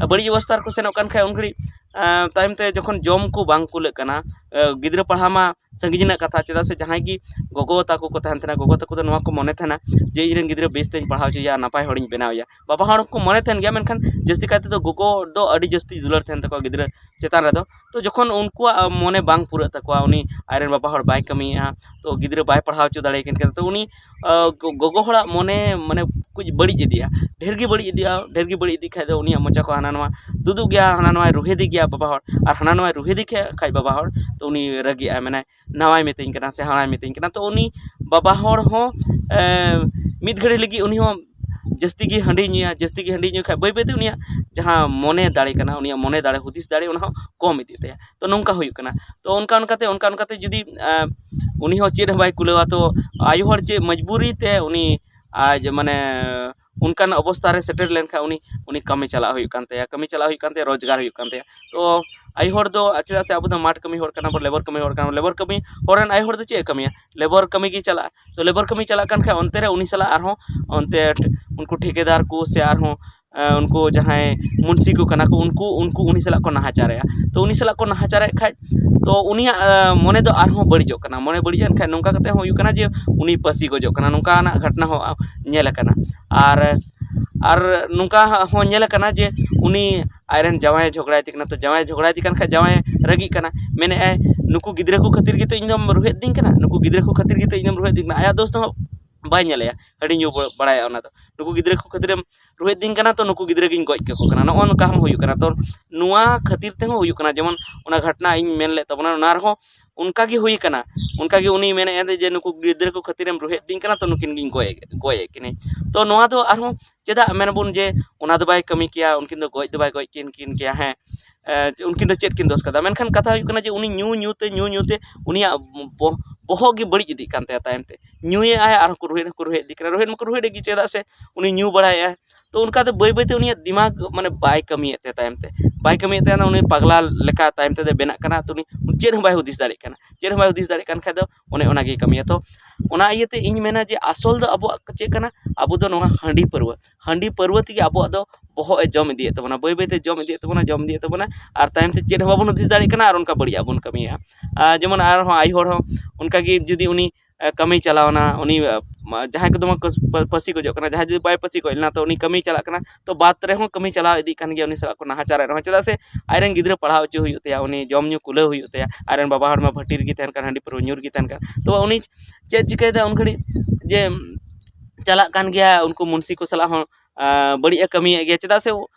ᱵᱟᱹᱲᱤᱡ ᱚᱵᱚᱥᱛᱟ ᱨᱮᱠᱚ ᱥᱮᱱᱚᱜ ᱠᱟᱱ ᱠᱷᱟᱡ ᱩᱱ ᱜᱷᱟᱹᱲᱤᱡ, ᱟ, ᱛᱟᱭᱚᱢ ᱛᱮ ᱡᱚᱠᱷᱚᱱ ᱡᱚᱢ ᱠᱚ ᱵᱟᱝ ᱠᱩᱞᱟᱹᱜ ᱠᱟᱱᱟ, ᱟ, ᱜᱤᱫᱽᱨᱟᱹ ᱯᱟᱲᱦᱟᱣ ᱢᱟ ᱥᱟᱺᱜᱤᱧ ᱨᱮᱱᱟᱜ ᱠᱟᱛᱷᱟ, ᱪᱮᱫᱟᱜ ᱥᱮ ᱡᱟᱦᱟᱸᱭ ᱜᱮ ᱜᱚᱜᱚ ᱛᱟᱠᱚ ᱠᱚ ᱛᱟᱦᱮᱱ ᱛᱟᱦᱮᱱᱟ, ᱜᱚᱜᱚ ᱛᱟᱠᱚ ᱫᱚ ᱱᱚᱣᱟ ᱠᱚ ᱢᱚᱱᱮ ᱛᱟᱦᱮᱱᱟ ᱡᱮ ᱤᱧ ᱨᱮᱱ ᱜᱤᱫᱽᱨᱟᱹ ᱵᱮᱥ ᱛᱮᱧ ᱯᱟᱲᱦᱟᱣ ᱦᱚᱪᱚᱭᱮᱭᱟ, ᱱᱟᱯᱟᱭ ᱦᱚᱲᱤᱧ ᱵᱮᱱᱟᱣᱮᱭᱟ᱾ ᱵᱟᱵᱟ ᱦᱚᱲ ᱦᱚᱸᱠᱚ ᱢᱚᱱᱮ ᱛᱟᱦᱮᱱ ᱜᱮᱭᱟ, ᱢᱮᱱᱠᱷᱟᱱ ᱡᱟᱹᱥᱛᱤ ᱠᱟᱭ ᱛᱮᱫᱚ ᱜᱚᱜᱚ ᱫᱚ ᱟᱹᱰᱤ ᱡᱟᱹᱥᱛᱤ ᱫᱩᱞᱟᱹᱲ ᱛᱟᱦᱮᱱ ᱛᱟᱠᱚᱣᱟ ᱜᱤᱫᱽᱨᱟᱹ ᱪᱮᱛᱟᱱ ᱨᱮᱫᱚ᱾ ᱛᱚ ᱡᱚᱠᱷᱚᱱ ᱩᱱᱠᱩᱣᱟᱜ ᱢᱚᱱᱮ ᱵᱟᱝ ᱯᱩᱨᱟᱹᱜ ᱛᱟᱠᱚᱣᱟ, ᱩᱱᱤ ᱟᱡᱨᱮᱱ ᱵᱟᱵᱟ ᱦᱚᱲ ᱵᱟᱭ ᱠᱟᱹᱢᱤᱭᱮᱫᱼᱟ, ᱛᱚ ᱜᱤᱫᱽᱨᱟᱹ ᱵᱟᱭ ᱯᱟᱲᱦᱟᱣ ᱦᱚᱪᱚ ᱫᱟᱲᱮᱭᱟᱠᱤᱱ ᱠᱟᱱᱟ, ᱛᱚ ᱩᱱᱤ, ᱟ, ᱜᱚ- ᱜᱚᱜᱚ ᱦᱚᱲᱟᱜ ᱢᱚᱱᱮ ᱢᱟᱱᱮ ᱠᱩᱡ ᱵᱟᱹᱲᱤᱡ ᱤᱫᱤᱜᱼᱟ, ᱰᱷᱮᱨ ᱜᱮ ᱵᱟᱹᱲᱤᱡ ᱤᱫᱤᱜ ᱠᱷᱟᱡ ᱫᱚ ᱩᱱᱤᱭᱟᱜ ᱢᱚᱪᱟ ᱠᱚ ᱦᱟᱱᱟ ᱱᱟᱣᱟ ᱛᱩᱫᱩᱜ ᱜᱮᱭᱟ, ᱦᱟᱱᱟ ᱱᱟᱣᱟᱭ ᱨᱩᱦᱮᱫᱮ ᱜᱮᱭᱟ ᱵᱟᱵᱟ ᱦᱚᱲ, ᱟᱨ ᱦᱟᱱᱟ ᱱᱟᱣᱟᱭ ᱨᱩᱦᱮᱫᱮ ᱠᱷᱟᱡ ᱵᱟᱵᱟ ᱦᱚᱲ, ᱛᱚ ᱩᱱᱤ ᱨᱟᱹᱜᱤᱜᱼᱟᱭ, ᱢᱮᱱᱟᱭ ᱱᱟᱣᱟᱭ ᱢᱤᱛᱟᱹᱧ ᱠᱟᱱᱟ ᱥᱮ ᱦᱟᱱᱟᱭ ᱢᱤᱛᱟᱹᱧ ᱠᱟᱱᱟ᱾ ᱛᱚ ᱩᱱᱤ ᱵᱟᱵᱟ ᱦᱚᱲ ᱦᱚᱸ, ᱮ, ᱢᱤᱫ ᱜᱷᱟᱹᱲᱤ ᱞᱟᱹᱜᱤᱫ ᱩᱱᱤ ᱦᱚᱸ ᱡᱟᱹᱥᱛᱤ ᱜᱮ ᱦᱟᱺᱰᱤ ᱧᱩᱭᱟ, ᱡᱟᱹᱥᱛᱤ ᱜᱮ ᱦᱟᱺᱰᱤ ᱧᱩᱭ ᱠᱷᱟᱡ ᱵᱟᱹᱭ ᱵᱟᱹᱭ ᱛᱮ ᱩᱱᱤᱭᱟᱜ ᱡᱟᱦᱟᱸ ᱢᱚᱱᱮ ᱫᱟᱲᱮ ᱠᱟᱱᱟ, ᱩᱱᱤᱭᱟᱜ ᱢᱚᱱᱮ ᱫᱟᱲᱮ, ᱦᱩᱫᱤᱥ ᱫᱟᱲᱮ, ᱚᱱᱟ ᱦᱚᱸ ᱠᱚᱢ ᱤᱫᱤᱜ ᱛᱟᱭᱟ᱾ ᱛᱚ ᱱᱚᱝᱠᱟ ᱦᱩᱭᱩᱜ ᱠᱟᱱᱟ᱾ ᱛᱚ ᱚᱱᱠᱟ ᱚᱱᱠᱟᱛᱮ, ᱚᱱᱠᱟ ᱚᱱᱠᱟᱛᱮ ᱡᱩᱫᱤ, ᱮ, ᱩᱱᱤ ᱦᱚᱸ ᱪᱮᱫ ᱦᱚᱸ ᱵᱟᱭ ᱠᱩᱞᱟᱹᱣᱟ, ᱛᱚ ᱟᱭᱳ ᱦᱚᱲ ᱪᱮᱫ ᱢᱚᱡᱽᱵᱩᱨᱤ ᱛᱮ ᱩᱱᱤ ᱟᱡ ᱢᱟᱱᱮ ᱚᱱᱠᱟᱱ ᱚᱵᱚᱥᱛᱟ ᱨᱮ ᱥᱮᱴᱮᱨ ᱞᱮᱱᱠᱷᱟᱱ ᱩᱱᱤ, ᱩᱱᱤ ᱠᱟᱹᱢᱤ ᱪᱟᱞᱟᱜ ᱦᱩᱭᱩᱜ ᱠᱟᱱ ᱛᱟᱭᱟ, ᱠᱟᱹᱢᱤ ᱪᱟᱞᱟᱜ ᱦᱩᱭᱩᱜ ᱠᱟᱱ ᱛᱟᱭᱟ, ᱨᱳᱡᱽᱜᱟᱨ ᱦᱩᱭᱩᱜ ᱠᱟᱱ ᱛᱟᱭᱟ᱾ ᱛᱚ ᱟᱭᱳ ᱦᱚᱲ ᱫᱚ, ᱪᱮᱫᱟᱜ ᱥᱮ ᱟᱵᱚ ᱫᱚ ᱢᱟᱴᱷ ᱠᱟᱹᱢᱤ ᱦᱚᱲ ᱠᱟᱱᱟ ᱵᱚᱱ, ᱞᱮᱵᱚᱨ ᱠᱟᱹᱢᱤ ᱦᱚᱲ ᱠᱟᱱᱟ ᱵᱚᱱ, ᱞᱮᱵᱚᱨ ᱠᱟᱹᱢᱤ ᱦᱚᱲ ᱨᱮᱱ ᱟᱭᱳ ᱦᱚᱲ ᱫᱚ ᱪᱮᱫ ᱮ ᱠᱟᱹᱢᱤᱭᱟ? ᱞᱮᱵᱚᱨ ᱠᱟᱹᱢᱤ ᱜᱮ ᱪᱟᱞᱟᱜᱼᱟ᱾ ᱛᱚ ᱞᱮᱵᱚᱨ ᱠᱟᱹᱢᱤ ᱪᱟᱞᱟᱜ ᱠᱟᱱ ᱠᱷᱟᱡ ᱚᱱᱛᱮ ᱨᱮ ᱩᱱᱤ ᱥᱟᱞᱟᱜ ᱟᱨᱦᱚᱸ ᱚᱱᱛᱮ ᱩᱱᱠᱩ ᱴᱷᱤᱠᱟᱹᱫᱟᱨ ᱠᱚ ᱥᱮ ᱟᱨᱦᱚᱸ, ᱮ, ᱩᱱᱠᱩ ᱡᱟᱦᱟᱸᱭ ᱢᱩᱱᱥᱤ ᱠᱚ ᱠᱟᱱᱟ ᱠᱚ, ᱩᱱᱠᱩ, ᱩᱱᱠᱩ ᱩᱱᱤ ᱥᱟᱞᱟᱜ ᱠᱚ ᱱᱟᱦᱟᱪᱟᱨᱮᱜᱼᱟ᱾ ᱛᱚ ᱩᱱᱤ ᱥᱟᱞᱟᱜ ᱠᱚ ᱱᱟᱦᱟᱪᱟᱨᱮᱫ ᱠᱷᱟᱡ, ᱛᱚ ᱩᱱᱤᱭᱟᱜ, ᱮ, ᱢᱚᱱᱮ ᱫᱚ ᱟᱨᱦᱚᱸ ᱵᱟᱹᱲᱤᱡᱚᱜ ᱠᱟᱱᱟ᱾ ᱢᱚᱱᱮ ᱵᱟᱹᱲᱤᱡ ᱮᱱ ᱠᱷᱟᱡ ᱱᱚᱝᱠᱟ ᱠᱟᱛᱮ ᱦᱚᱸ ᱦᱩᱭᱩᱜ ᱠᱟᱱᱟ ᱡᱮ ᱩᱱᱤ ᱯᱟᱹᱥᱤ ᱜᱚᱡᱚᱜ ᱠᱟᱱᱟ, ᱱᱚᱝᱠᱟᱱᱟᱜ ᱜᱷᱚᱴᱚᱱᱟ ᱦᱚᱸ ᱧᱮᱞ ᱟᱠᱟᱱᱟ᱾ ᱟᱨ, ᱟᱨ ᱱᱚᱝᱠᱟ ᱦᱚᱸ ᱧᱮᱞ ᱟᱠᱟᱱᱟ ᱡᱮ ᱩᱱᱤ ᱟᱡᱨᱮᱱ ᱡᱟᱶᱟᱭᱮ ᱡᱷᱚᱜᱽᱲᱟᱭᱮᱫᱮ ᱠᱟᱱᱟ᱾ ᱛᱚ ᱡᱟᱶᱟᱭᱮ ᱡᱷᱚᱜᱽᱲᱟᱭᱮᱫᱮ ᱠᱟᱱ ᱠᱷᱟᱡ ᱡᱟᱶᱟᱭᱮ ᱨᱟᱹᱜᱤᱜ ᱠᱟᱱᱟ, ᱢᱮᱱᱮᱫᱼᱟᱭ, "ᱱᱩᱠᱩ ᱜᱤᱫᱽᱨᱟᱹ ᱠᱚ ᱠᱷᱟᱹᱛᱤᱨ ᱜᱮᱛᱚ ᱤᱧ ᱫᱚᱢ ᱨᱩᱦᱮᱫ ᱫᱤᱧ ᱠᱟᱱᱟ, ᱱᱩᱠᱩ ᱜᱤᱫᱽᱨᱟᱹ ᱠᱚ ᱠᱷᱟᱹᱛᱤᱨ ᱜᱮᱛᱚ ᱤᱧ ᱫᱚᱢ ᱨᱩᱦᱮᱫ ᱫᱤᱧ ᱠᱟᱱᱟ᱾" ᱟᱭᱟᱜ ᱫᱳᱥ ᱫᱚ ᱦᱟᱸᱜ ᱵᱟᱭ ᱧᱮᱞᱮᱭᱟ, ᱦᱟᱺᱰᱤ ᱧᱩ ᱵᱟᱲᱟᱭᱟ ᱚᱱᱟ ᱫᱚ᱾ ᱱᱩᱠᱩ ᱜᱤᱫᱽᱨᱟᱹ ᱠᱚ ᱠᱷᱟᱹᱛᱤᱨᱮᱢ ᱨᱩᱦᱮᱫ ᱫᱤᱧ ᱠᱟᱱᱟ, ᱛᱚ ᱱᱩᱠᱩ ᱜᱤᱫᱽᱨᱟᱹ ᱜᱤᱧ ᱜᱚᱡ ᱠᱟᱠᱚ ᱠᱟᱱᱟ, ᱱᱚᱜᱼᱚ ᱱᱚᱝᱠᱟ ᱦᱚᱸ ᱦᱩᱭᱩᱜ ᱠᱟᱱᱟ᱾ ᱛᱚ ᱱᱚᱣᱟ ᱠᱷᱟᱹᱛᱤᱨ ᱛᱮᱦᱚᱸ ᱦᱩᱭᱩᱜ ᱠᱟᱱᱟ, ᱡᱮᱢᱚᱱ ᱚᱱᱟ ᱜᱷᱚᱴᱱᱟ ᱤᱧ ᱢᱮᱱ ᱞᱮᱫ ᱛᱟᱵᱚᱱᱟ, ᱚᱱᱟ ᱨᱮᱦᱚᱸ ᱚᱱᱠᱟ ᱜᱮ ᱦᱩᱭ ᱠᱟᱱᱟ, ᱚᱱᱠᱟ ᱜᱮ ᱩᱱᱤ ᱢᱮᱱᱮᱫᱼᱟ ᱡᱮ ᱱᱩᱠᱩ ᱜᱤᱫᱽᱨᱟᱹ ᱠᱚ ᱠᱷᱟᱹᱛᱤᱨᱮᱢ ᱨᱩᱦᱮᱫ ᱫᱤᱧ ᱠᱟᱱᱟ, ᱛᱚ ᱱᱩᱠᱤᱱ ᱜᱤᱧ ᱜᱚᱡ ᱜᱚᱡ ᱮᱫ ᱠᱤᱱᱟᱹᱧ᱾ ᱛᱚ ᱱᱚᱣᱟ ᱫᱚ ᱟᱨᱦᱚᱸ ᱪᱮᱫᱟᱜ ᱢᱮᱱᱟᱵᱚᱱ ᱡᱮ ᱚᱱᱟ ᱫᱚ ᱵᱟᱭ ᱠᱟᱹᱢᱤ ᱠᱮᱭᱟ, ᱩᱱᱠᱤᱱ ᱫᱚ ᱜᱚᱡ ᱫᱚ ᱵᱟᱭ ᱜᱚᱡ ᱠᱤᱱ ᱠᱤᱱ ᱠᱮᱭᱟ, ᱦᱮᱸ, ᱮ, ᱩᱱᱠᱤᱱ ᱫᱚ ᱪᱮᱫ ᱠᱤᱱ ᱫᱳᱥ ᱠᱟᱫᱟ? ᱢᱮᱱᱠᱷᱟᱱ ᱠᱟᱛᱷᱟ ᱦᱩᱭᱩᱜ ᱠᱟᱱᱟ ᱡᱮ ᱩᱱᱤ ᱧᱩ ᱧᱩ ᱛᱮ, ᱧᱩ ᱧᱩ ᱛᱮ ᱩᱱᱤᱭᱟᱜ ᱵᱚ-, ᱵᱚᱦᱚᱜ ᱜᱮ ᱵᱟᱹᱲᱤᱡ ᱤᱫᱤᱜ ᱠᱟᱱ ᱛᱟᱭᱟ ᱛᱟᱭᱚᱢ ᱛᱮ᱾ ᱧᱩᱭᱮᱫ ᱟᱭ ᱟᱨᱦᱚᱸ ᱠᱚ ᱨᱩᱦᱮᱫ ᱦᱚᱸᱠᱚ ᱨᱩᱦᱮᱫ ᱤᱫᱤ ᱠᱟᱱᱟ, ᱨᱩᱦᱮᱫ ᱢᱟᱠᱚ ᱨᱩᱦᱮᱫ ᱤᱫᱤ, ᱪᱮᱫᱟᱜ ᱥᱮ ᱩᱱᱤ ᱧᱩ ᱵᱟᱲᱟᱭᱮᱫ ᱟᱭ᱾ ᱛᱚ ᱚᱱᱠᱟᱛᱮ ᱵᱟᱹᱭ ᱵᱟᱹᱭᱛᱮ ᱩᱱᱤᱭᱟᱜ ᱫᱤᱢᱟᱜᱽ ᱢᱟᱱᱮ ᱵᱟᱭ ᱠᱟᱹᱢᱤᱭᱮᱫ ᱛᱟᱭᱟ ᱛᱟᱭᱚᱢ ᱛᱮ, ᱵᱟᱭ ᱠᱟᱹᱢᱤᱭᱮᱫ ᱛᱟᱭᱟ, ᱩᱱᱤ ᱯᱟᱜᱽᱞᱟ ᱞᱮᱠᱟ ᱛᱟᱭᱚᱢ ᱛᱮᱫᱚ ᱵᱮᱱᱟᱜ ᱠᱟᱱᱟ᱾ ᱛᱚ ᱩᱱᱤ ᱪᱮᱫ ᱦᱚᱸ ᱵᱟᱭ ᱦᱩᱫᱤᱥ ᱫᱟᱲᱮᱭᱟᱜ ᱠᱟᱱᱟ᱾ ᱪᱮᱫ ᱦᱚᱸ ᱵᱟᱭ ᱦᱩᱫᱤᱥ ᱫᱟᱲᱮᱭᱟᱜ ᱠᱟᱱ ᱠᱷᱟᱡ ᱫᱚ ᱚᱱᱮ ᱚᱱᱟᱜᱮᱭ ᱠᱟᱹᱢᱤᱭᱟ᱾ ᱛᱚ ᱚᱱᱟ ᱤᱭᱟᱹᱛᱮ ᱤᱧ ᱢᱮᱱᱟ ᱡᱮ ᱟᱥᱚᱞ ᱫᱚ ᱟᱵᱚᱣᱟᱜ ᱪᱮᱫ ᱠᱟᱱᱟ? ᱟᱵᱚ ᱫᱚ ᱱᱚᱣᱟ ᱦᱟᱺᱰᱤ ᱯᱟᱹᱨᱣᱟᱹ, ᱦᱟᱺᱰᱤ ᱯᱟᱹᱨᱣᱟᱹ ᱛᱮᱜᱮ ᱟᱵᱚᱣᱟᱜ ᱫᱚ ᱵᱚᱦᱚᱜ ᱮ ᱡᱚᱢ ᱤᱫᱤᱭᱮᱫ ᱛᱟᱵᱚᱱᱟ, ᱵᱟᱹᱭ ᱵᱟᱹᱭᱛᱮ ᱡᱚᱢ ᱤᱫᱤᱭᱮᱫ ᱛᱟᱵᱚᱱᱟ, ᱡᱚᱢ ᱤᱫᱤᱭᱮᱫ ᱛᱟᱵᱚᱱᱟ᱾ ᱟᱨ ᱛᱟᱭᱚᱢ ᱛᱮ ᱪᱮᱫ ᱦᱚᱸ ᱵᱟᱵᱚᱱ ᱦᱩᱫᱤᱥ ᱫᱟᱲᱮᱭᱟᱜ ᱠᱟᱱᱟ ᱟᱨ ᱚᱱᱠᱟ ᱵᱟᱹᱲᱤᱡᱟᱜ ᱵᱚᱱ ᱠᱟᱹᱢᱤᱭᱮᱫᱼᱟ᱾ ᱟᱨ ᱡᱮᱢᱚᱱ ᱟᱨᱦᱚᱸ ᱟᱭᱳ ᱦᱚᱲ ᱦᱚᱸ ᱚᱱᱠᱟᱜᱮ ᱡᱩᱫᱤ ᱩᱱᱤ ᱮ, ᱠᱟᱹᱢᱤ ᱪᱟᱞᱟᱣᱱᱟ, ᱩᱱᱤ, ᱮ, ᱢᱟ-, ᱡᱟᱦᱟᱸᱭ ᱠᱚᱫᱚ ᱢᱟ ᱠᱚᱥ-, ᱯᱟᱹ-, ᱯᱟᱹᱥᱤ ᱜᱚᱡᱚᱜ ᱠᱟᱱᱟ, ᱡᱟᱦᱟᱸᱭ ᱡᱩᱫᱤ ᱵᱟᱭ ᱯᱟᱹᱥᱤ ᱜᱚᱡ ᱞᱮᱱᱟ, ᱛᱚ ᱩᱱᱤ ᱠᱟᱹᱢᱤ ᱪᱟᱞᱟᱜ ᱠᱟᱱᱟ, ᱛᱚ ᱵᱟᱫᱽ ᱨᱮᱦᱚᱸ ᱠᱟᱹᱢᱤ ᱪᱟᱞᱟᱣ ᱤᱫᱤᱜ ᱠᱟᱱ ᱜᱮᱭᱟ, ᱩᱱᱤ ᱥᱟᱞᱟᱜ ᱠᱚ ᱱᱟᱦᱟᱪᱟᱨᱮᱫ ᱨᱮᱦᱚᱸ᱾ ᱪᱮᱫᱟᱜ ᱥᱮ ᱟᱡᱨᱮᱱ ᱜᱤᱫᱽᱨᱟᱹ ᱯᱟᱲᱦᱟᱣ ᱦᱚᱪᱚ ᱦᱩᱭᱩᱜ ᱛᱟᱭᱟ, ᱩᱱᱤ ᱡᱚᱢ ᱧᱩ ᱠᱩᱞᱟᱹᱣ ᱦᱩᱭᱩᱜ ᱛᱟᱭᱟ, ᱟᱡᱨᱮᱱ ᱵᱟᱵᱟ ᱦᱚᱲ ᱢᱟ ᱵᱷᱟᱹᱴᱤ ᱨᱮᱜᱮ ᱛᱟᱦᱮᱱ ᱠᱟᱱ, ᱦᱟᱺᱰᱤ ᱯᱟᱹᱨᱣᱟᱹ ᱧᱩ ᱨᱮᱜᱮ ᱛᱟᱦᱮᱱ ᱠᱟᱱ᱾ ᱛᱚ ᱩᱱᱤ ᱪᱮᱫ ᱪᱤᱠᱟᱹᱭᱮᱫᱟ ᱩᱱ ᱜᱷᱟᱹᱲᱤᱡ? ᱡᱮ ᱪᱟᱞᱟᱜ ᱠᱟᱱ ᱜᱮᱭᱟ, ᱩᱱᱠᱩ ᱢᱩᱱᱥᱤ ᱠᱚ ᱥᱟᱞᱟᱜ ᱦᱚᱸ, ᱟ, ᱵᱟᱹᱲᱤᱡ ᱮ ᱠᱟᱹᱢᱤᱭᱮᱫ ᱜᱮᱭᱟ᱾ ᱪᱮᱫᱟᱜ ᱥᱮ